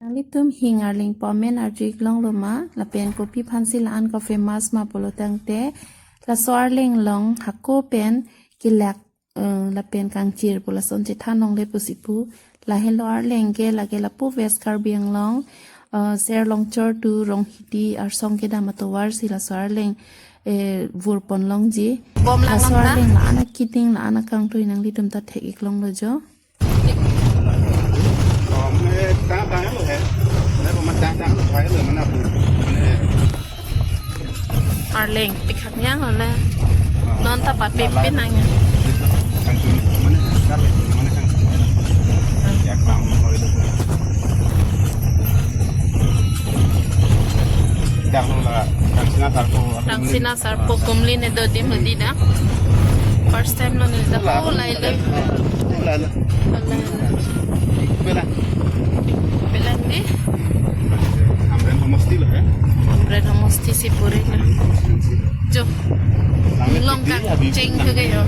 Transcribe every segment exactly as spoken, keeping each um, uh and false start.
Nanglitum Hing Arleng pu amen arju-ik longlo ma, lapen kopi aphansi la-an ke-famous ma pulo tangte, laso arleng along hako pen kelak, eh, lapen kangchir pu lason chethan longle pusi pu. Lahelo arleng ke lake lapu West Karbi Anglong, eh, Serlongchor to Ronghidi arsong kedam atovar si laso arleng, eh, vurpon longji. Bom lang laso nang ta? Arleng la-an akeding la-an akangtui nanglitum ta thek-ik longlo jo. Arleng, pikhak nyang ole. Non ta pape pe nang ya. Rangsina Sarpo Kumli ne do dim hadi na. First time lo ne da. Oh, lai lai. Lai lai. Pela. Pela ni. Hamren homosti lo, eh? Hamren homosti si puri lo. Jo. Long kangcheng ke yo.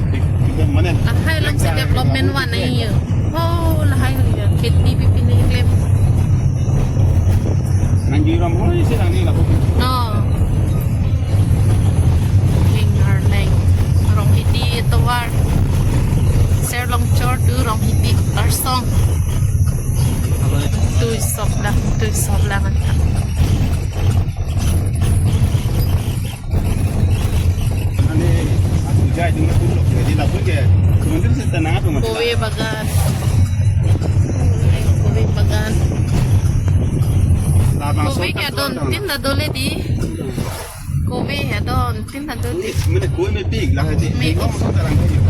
Mane? Lahai along si development van nai yo. Oh, lahai yo. Kheti pipi ne klem. Nang jui ram hoi si nang ni lapu. No. Hing Arleng. Ronghidi atovar. Serlongchor to Ronghidi arsong. Tui sok dak, tui sok lang anta. Ane, aku jai dengan tu loh, jadi lapu ke, kemudian saya tanya tu, Mas. Kove bagan. Kove bagan. Labang. Kove so ke tak adon, tahu. Tin ta dole di. Kove adon, tin ta dole. Mane kove me pik lah, hadi. Me. Pik, oh, so tarang kayo.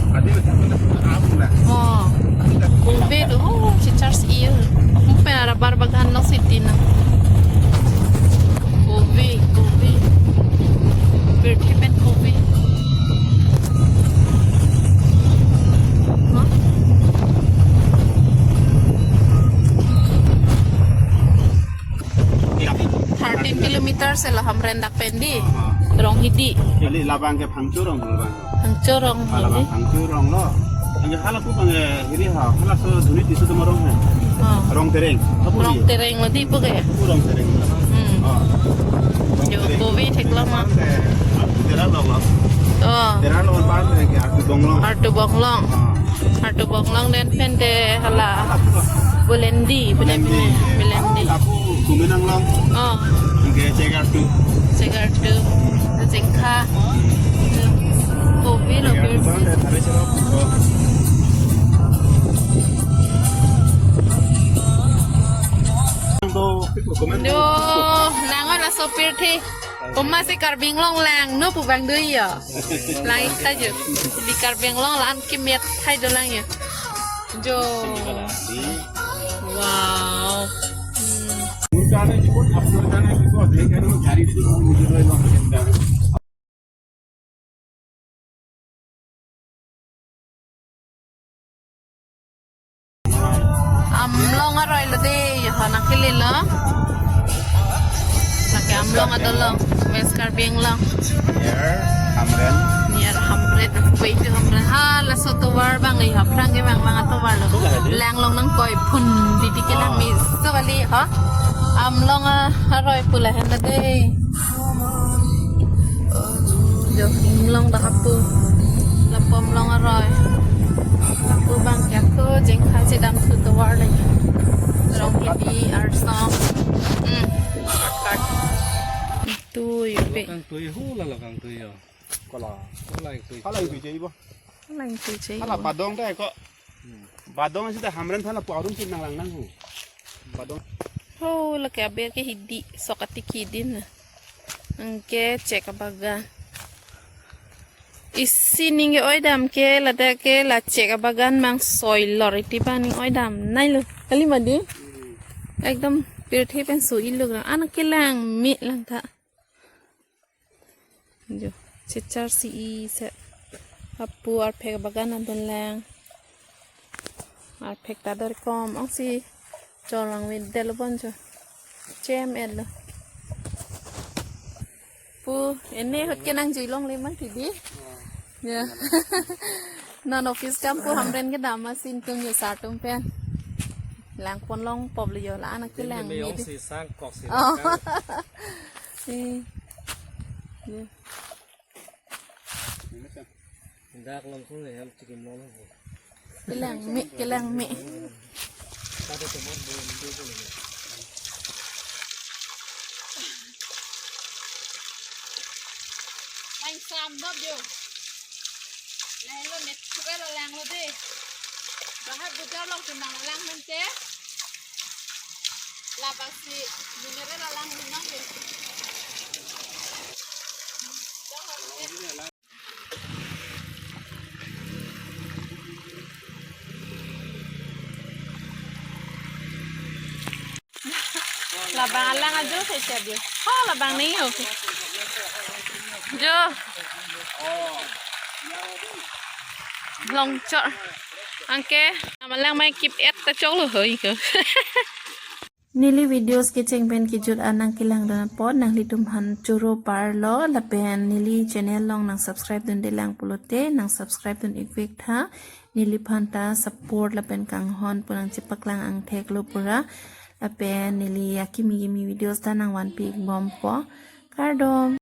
Hadi me tak pernah aku lah. Oh. Kove do, oh, si charge iyo. Mungkin ada rubber bagan lo si tin na. Kove, kove. Pirthe pen kove. Huh? Thirteen kilometers lo Hamren dak pen di. Ah. Ronghidi. Kali labang ke Phangchorong labang. Phangchorong. Ah, labang di. Phangchorong lo. Ang hala pu bang, eh, ini ha, hala so duni tisu tama rong hai. Ah. Rongtereng. Apa dia? Rongtereng lo di pu ke? Pu Rongtereng. Hmm. Ah. Yo, Rongtereng. Kove thek lo ma. Eh, aku Tera lo lo. Oh. Tera lo pan ke Artu Bonglong. Artu Bonglong. Ah. Artu Bonglong den pen te hala Bulendi, Bulendi, Bulendi. Bulendi. Aku Kuminang long. Oh. Oke, Chegartu. Chegartu. Jengkha. Kove lo. Chegartu pen. Bang, dari Chegartu. Oh. Do, nang oi laso pirthe. Komat si Karbi Anglong lang, no pu bang do yo. Lang ik ta jo. Di Karbi Anglong la-an kemet thai dolang yo. Jo. Wow. Hmm. Amlong aroi lo de, yo nang kili lo. Lake Amlong adolo, West Karbi Anglong. Near Hamren. Near Hamren, way to Hamren. Ha, laso tovar bang, eh, aphrang ke bang, bang atovar lo. Lang along nangkoi phun, didi ke lang mi, so kali, ha? Amlong, ah, aroi pu lahen lo de. Jo, Amlong dak hapu. Lapu Amlong aroi. Lapu bang ke ako, jengkha chedam thu tovar lagi. Ronghidi arsong. Hmm. Tui pe. Kangtui, hu la lo kangtui yo. Kola. Kola ingtui. Hala ingtui chei bo. Hala ingtui chei. Hala bo. Badong ta ko. Badong si ta Hamren aphan lapu arum si nang lang nang hu. Badong. Ho, lake aber ke hidi, sok ati hidin na. Anke chek abagan. Isi ning ke-oi dam ke, ladak ke la chek abagan mang soi lor iti ba ning oi dam. Nai lo, kali ma di? Ekdom pirthe pen so-i lo, anak kelang me lang ta. Jo, chechar si-i se. Apu arphek abagan adon lang. Arphek ta dor kom, ong si chor lang ve det lo bon jo. Chem et lo. Pu, ene ahut ke nang jui longle ma ti di. Ya. Non office kam pu Hamren kedam asin tum jo sar tum pen. Lang pon long pop le yo la anak ke lang me ong di. Si sang kok si. Oh. Lang kang. Eh. Ya. Dak long kung le ham chikim long. Kelang me, kelang me. Lang sam dot yo. Lang lo met kre lo lang lo de. Bahat bujar long ke nang lang mente. Labasi minere la lang nang de. Labang alang ajo se chabio. Ha, labang ni ho. Jo. Longchor. Anke, amalang mai kip et ta chok lo hoi ko. Neli videos kecheng pen kejut anang kelang dun apot nanglitum aphan choro parlo lapen neli channel long nang subscribe dunde lang pulote nang subscribe dun ik vek tha. Neliphan ta support lapen kanghon pu nang chepaklang angthek lo pura. Lapen neli akimi kimi videos ta nang vanpi ik bompo. Kardom.